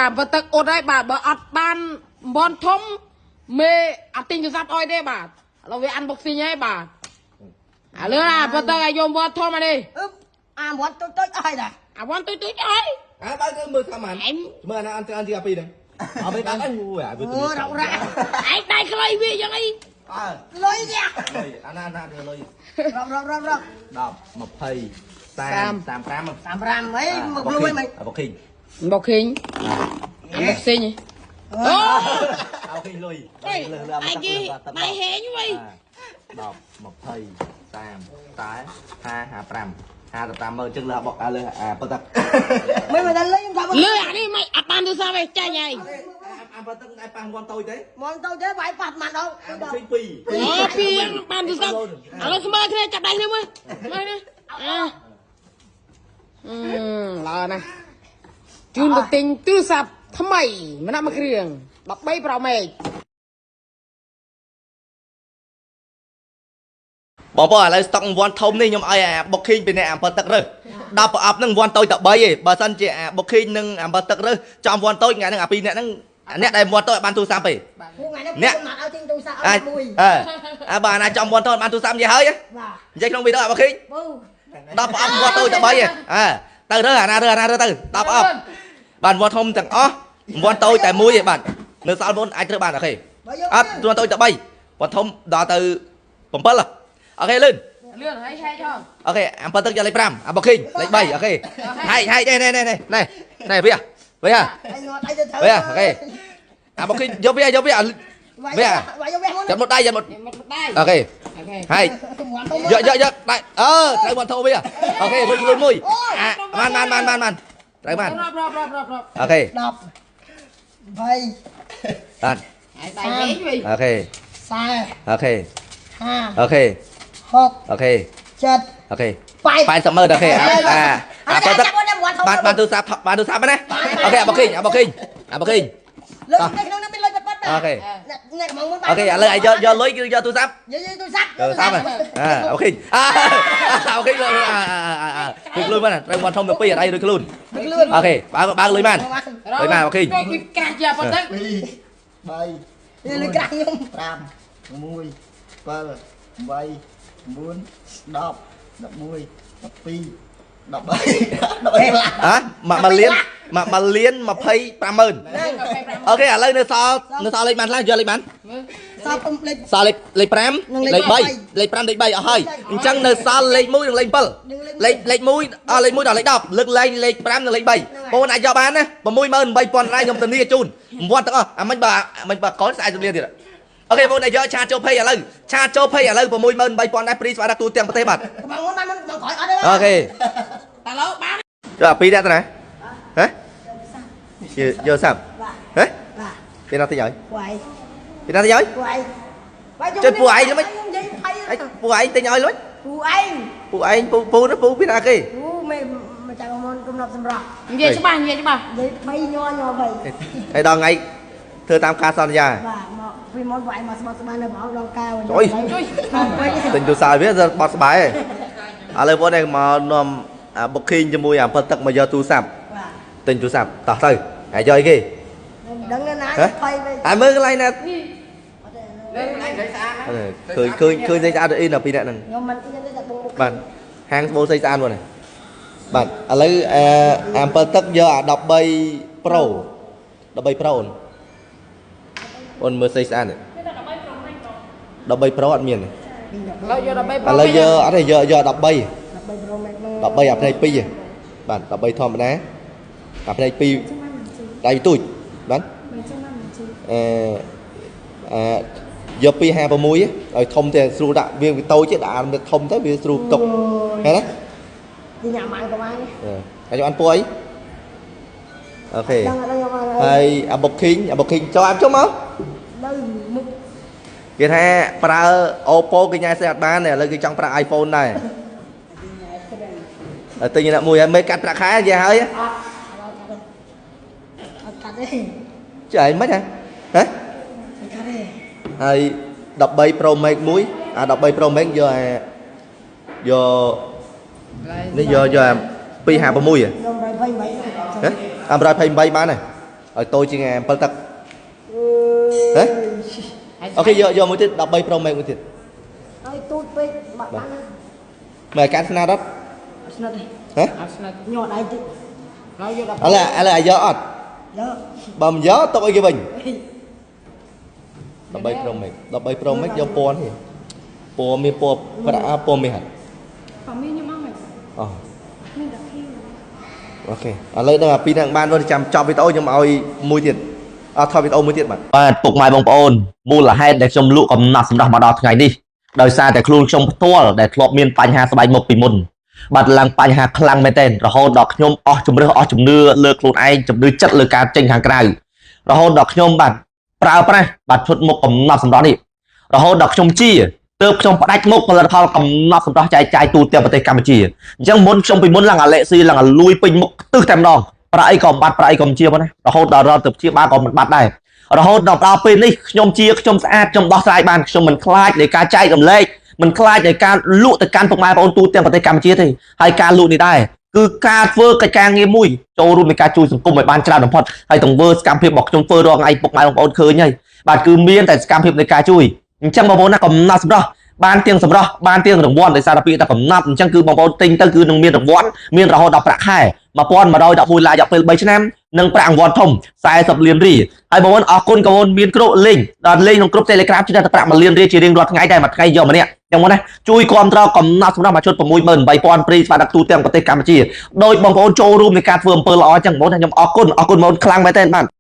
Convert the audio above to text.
អាបើទឹកអត់ហើយបាទបើអត់បានបនធំមេអត់ទិញទូរស័ព្ទអុយទេបាទឥឡូវវា unboxing ហើយបាទអាលឿនអាបើទឹកឲ្យយកបនធំអានេះ អឹបអាវត្តតូចតូចអស់ហើយតា អាវ៉ាន់ទុយទុយអើយ អាបើទៅមើលថាម៉ាន ឯង មើលអាណាអន់អន់ទីអាពីរហ្នឹងអត់ពេលបានអូយអាវា អូរ៉ាក់រ៉ាក់ ឯងដៃខ្លីវាយ៉ាងអី អើ លុយទៀត លុយអាណាអាណាទៅលុយ រករករករក 10 20 30 35 35អីមកលួយមិន អាបូខីង បោកខេងអាបោកសេងអូ អាបូខីងលុយ អេឯងគេដៃហេងវិញ 10 20 30 40 55 55មើលជឹងលើបកលើអាប៉ទឹក មិនមិនដល់លុយខ្ញុំថា លើអានេះមិនអត់បានទូរស័ព្ទទេចាញ់ហើយ អាប៉ទឹកឯប៉ះវ៉ាន់តូចទេ មកទៅទេវាយប៉ះម៉ាត់ដល់ អាបូខីង2 អូពីបានទូរស័ព្ទឥឡូវស្មើគ្នាចាប់ដៃគ្នាមើលមើលនេះអើអឺឡើណាស់ជូនទៅទិញទូរស័ព្ទថ្មីម្នាក់មួយគ្រឿង13 Pro Max បងប្អូនឥឡូវស្តុកវ៉ាន់ធំនេះខ្ញុំឲ្យអា booking ពីអ្នកអំពើទឹករើស10ប្រអប់ហ្នឹងវ៉ាន់តូចតែ3ឯងបើសិនជាអា booking និងអំពើទឹករើសចំវ៉ាន់តូចថ្ងៃហ្នឹងអាពីរអ្នកហ្នឹងអ្នកដែលវ៉ាន់តូចបានទូរស័ព្ទទេ ពួកថ្ងៃនេះពួកម៉ាត់ឲ្យទិញទូរស័ព្ទ អា ឲ្យមួយ អើអាបើអាណាចំវ៉ាន់តូចបានទូរស័ព្ទនិយាយហើយ បាទ និយាយក្នុងវីដេអូអា booking ពូ 10ប្រអប់វ៉ាន់តូចតែ3ឯងអើទៅរើសអាណារើសអាណារើសទៅ10ប្រអប់បានវ៉ាន់ធំទាំងអស់វ៉ាន់តូចតែមួយឯងបាទនៅសល់មុនអាចរើសបាន OK បើយក អត់វ៉ាន់តូចតែ3វ៉ាន់ធំដល់ទៅ7 OK លឿន លឿនហើយហែកហង OK អំពើទឹកយកលេខ5អា booking លេខ3 OK ហែកហែកនេះនេះនេះនេះនេះវាវា អញងត់អីទៅត្រូវ វា OK អា booking យកវាយកវា វាយវាយយកវាមុន ចាំមុតដៃចាំមុត មកដៃ OK OK ហែកយកយកយកដៃអឺត្រូវមកធោវា OK រួចខ្លួនមួយអាបានបានបានបានបានត្រូវបាន រាប់រាប់រាប់រាប់រាប់ OK 10 20 បាន ហើយដៃហេងវិញ OK 40 OK 50 OK 60 OK 70 OK 80 80ម៉ឺន OK អាអាអាបើទឹកបានបានទូរស័ព្ទបានទូរស័ព្ទណា OK អា booking អា booking អា booking លុយនៅក្នុងនោះមានលុយប៉ិតៗ OK អ្នកអ្នកកំងមុន OK ឥឡូវឲ្យយកយកលុយគឺយកទូរស័ព្ទ យកយកទូរស័ព្ទ ទូរស័ព្ទអា OK អា OK អាអារួចខ្លួនបានត្រូវមកធំទៅពីរអត់អីរួចខ្លួន ខ្លួន OK បើបើលុយបាន លុយមក OK ដូចក្រាស់ជាប៉ុណ្ណឹង 2 3 នេះលុយក្រាស់ខ្ញុំ 5 6 7 8 9 10 11 12 13 13ឡា ហ៎មួយលានមួយលាន25ម៉ឺន OK ឥឡូវនៅសល់នៅសល់លេខបានខ្លះយកលេខបាន មើល សល់លេខ សល់លេខលេខ5លេខ3លេខ5លេខ3អស់ហើយអញ្ចឹងនៅសល់លេខ1និងលេខ7លេខលេខ1អស់លេខ1ដល់លេខ10លើកលែងលេខ5និងលេខ3បងអាចយកបានណា68000រ៉ៃខ្ញុំធានាជូនរង្វាន់ទាំងអស់អាមិញបើអាមិញបើកូនស្អាតជំនាញទៀត OK បងអាចយក chat ចូល page ឥឡូវ chat ចូល page ឥឡូវ68000ដែរ free ស្វាគមន៍ទូទាំងប្រទេសបាទ កំងមុនបានមុនកំងក្រោយអត់ទេ OK តាឡូបាន ចុះអាពីរនាក់ទៅណាហ៎យកសាប់ហ៎ បាទ ពីណាតិចហើយ ពួកឯង ពីណាតិចហើយ ពួកឯងបាយ ចុចពួកឯងល្មិច ខ្ញុំនិយាយថៃ អីពួកឯងទិញឲ្យលុយ ពួកឯង ពួកឯងពូពូនោះពូពីណាគេ ពូមេមកចាំមុនកំណត់សម្រាប់ និយាយច្បាស់និយាយច្បាស់ និយាយ3ញ័រញ័រ3 ហើយដល់ថ្ងៃធ្វើតាមការសន្យា បាទមកពីមុនពួកឯងមកស្បត់ស្បាននៅបងដល់កៅ ជួយ ជួយ ទិញទូរស័ព្ទវាបត់ស្បែកឥឡូវបងឯងមកនាំអា booking ជាមួយអាផលទឹកមកយកទូរស័ព្ទ បាទ ទិញទូរស័ព្ទតោះទៅហើយយកអីគេ ដឹងណា ហ៎ ថៃវិញ ហើយមើលកន្លែងណា លើ ឃើញឃើញឃើញស្អីស្អាតទៅអ៊ីនដល់ពីរអ្នកហ្នឹង ខ្ញុំមិនអៀនទេតែបងមុខ បាទហាងស្បូលស្អីស្អាតមកនេះបាទឥឡូវអាអាផលទឹកយកអា13 Pro 13 Pro អូនអូនមើលស្អីស្អាតនេះ13 Pro អត់មានទេ ឥឡូវយក13 ឥឡូវយកអត់ទេយកយក13 13 Pro Max ហ្នឹង 13អាផ្នែក2ហ៎បាទ13ធម្មតាអាផ្នែក2ដៃទូចបាទអឺអឺយក256ឲ្យធំទៅស្រួលដាក់វាវាតូចទេដាក់អានធំទៅវាស្រួលទុកឃើញទេ ទីញ៉ាំបានក៏បាន អឺហើយយកអានពួយអូខេ ដឹងអត់ដឹងខ្ញុំអត់ ហើយអា booking អា booking ចូលអាប់ចុះមក នៅមុខ គេថាប្រើ Oppo គេញ៉ែស្អីអត់បានទេឥឡូវគេចង់ប្រើ iPhone ដែរហើយទិញអ្នកមួយហើយមេកាត់ប្រាក់ខែនិយាយហើយ អត់អត់កាត់ទេ ចុះឯងមិនហ៎ហ៎ អត់កាត់ទេ ហើយ13 Pro Max មួយអា13 Pro Max យកអាយកនេះយកយកអា256ហ៎ ខ្ញុំ128 ហ៎អា128បានហើយ ឲ្យតូចជាង7ទឹកហ៎ OK យកយកមួយទៀត13 Pro Max មួយទៀត ហើយទូចពេកបាក់បាន មើលកាត់ស្នាដអត់ ស្និទ្ធទេ ហ៎ អត់ស្និទ្ធ ញ័រដៃតិច ហើយយក ឥឡូវឥឡូវឲ្យយកអត់ យក បើមិនយកទុកឲ្យគេវិញ13 Pro Max 13 Pro Max យកពណ៌នេះពណ៌មានពណ៌ប្រាក់ពណ៌មាសអត់ ប៉ាមីខ្ញុំអស់ហើយ អូ មានតែភី OK ឥឡូវដល់អាពីរហ្នឹងបានចាំចប់វីដេអូខ្ញុំឲ្យមួយទៀតអត់ថតវីដេអូមួយទៀតបាទបាទពុកម៉ែបងប្អូនមូលហេតុដែលខ្ញុំលក់កំណត់សម្រាប់មកដល់ថ្ងៃនេះដោយសារតែខ្លួនខ្ញុំផ្ទាល់ដែលធ្លាប់មានបញ្ហាស្បែកមុខពីមុនបាទឡើងបញ្ហាខ្លាំងមែនទែនរហូតដល់ខ្ញុំអស់ជំរឿសអស់ជំនឿលើខ្លួនឯងជំនឿចិត្តលើការចេញខាងក្រៅរហូតដល់ខ្ញុំបាទប្រើប្រាស់បាទឈុតមុខកំណត់សម្រាប់នេះរហូតដល់ខ្ញុំជាទើបខ្ញុំផ្ដាច់មុខផលិតផលកំណត់សម្រាប់ចែកចាយទូទាំងប្រទេសកម្ពុជាអញ្ចឹងមុនខ្ញុំពីមុនឡើងអាឡេស៊ីឡើងអាលួយពេញមុខខ្ទឹះតែម្ដងប្រាក់អីក៏មិនបាត់ប្រាក់អីក៏មិនជាផងណារហូតដល់រត់ទៅព្យាបាលក៏មិនបាត់ដែររហូតដល់ដល់ពេលនេះខ្ញុំជាខ្ញុំស្អាតខ្ញុំដោះស្រាយបានខ្ញុំមិនខ្លាចនៃការចែករំលែកមិនខ្លាចនៃការលក់ទៅកាន់ពុកម៉ែបងប្អូនទូទាំងប្រទេសកម្ពុជាទេហើយការលក់នេះដែរគឺការធ្វើកិច្ចការងារមួយចូលរួមនៃការជួយសង្គមឲ្យបានច្រើនបំផុតហើយទង្វើសកម្មភាពរបស់ខ្ញុំធ្វើរាល់ថ្ងៃពុកម៉ែបងប្អូនឃើញហើយបាទគឺមានតែសកម្មភាពនៃការជួយអញ្ចឹងបងប្អូនណាកំណត់សម្រស់បានទៀងសម្រស់បានទៀងរង្វាន់ដោយសារតែពាក្យថាកំណត់អញ្ចឹងគឺបងប្អូនទិញទៅគឺនឹងមានរង្វាន់មានរហូតដល់ប្រាក់ខែ1111ឡាយរយៈពេល3ឆ្នាំនិងប្រាក់រង្វាន់ធំ40លានរៀលហើយបងប្អូនអរគុណបងប្អូនមានគ្រប់លេងដល់លេងក្នុងគ្រប់ Telegram ជិះតែប្រាក់1លានរៀលជារៀងរាល់ថ្ងៃដែរមួយថ្ងៃយកម្នាក់ចឹងមកណាជួយគ្រប់គ្រងកំណត់សម្រាប់មួយឈុត68000ព្រីស្វាគមន៍ទូទាំងប្រទេសកម្ពុជាដោយបងប្អូនចូលរួមនៃការធ្វើអំពើល្អចឹងបងប្អូនខ្ញុំអរគុណអរគុណបងប្អូនខ្លាំងមែនទែនបាទ។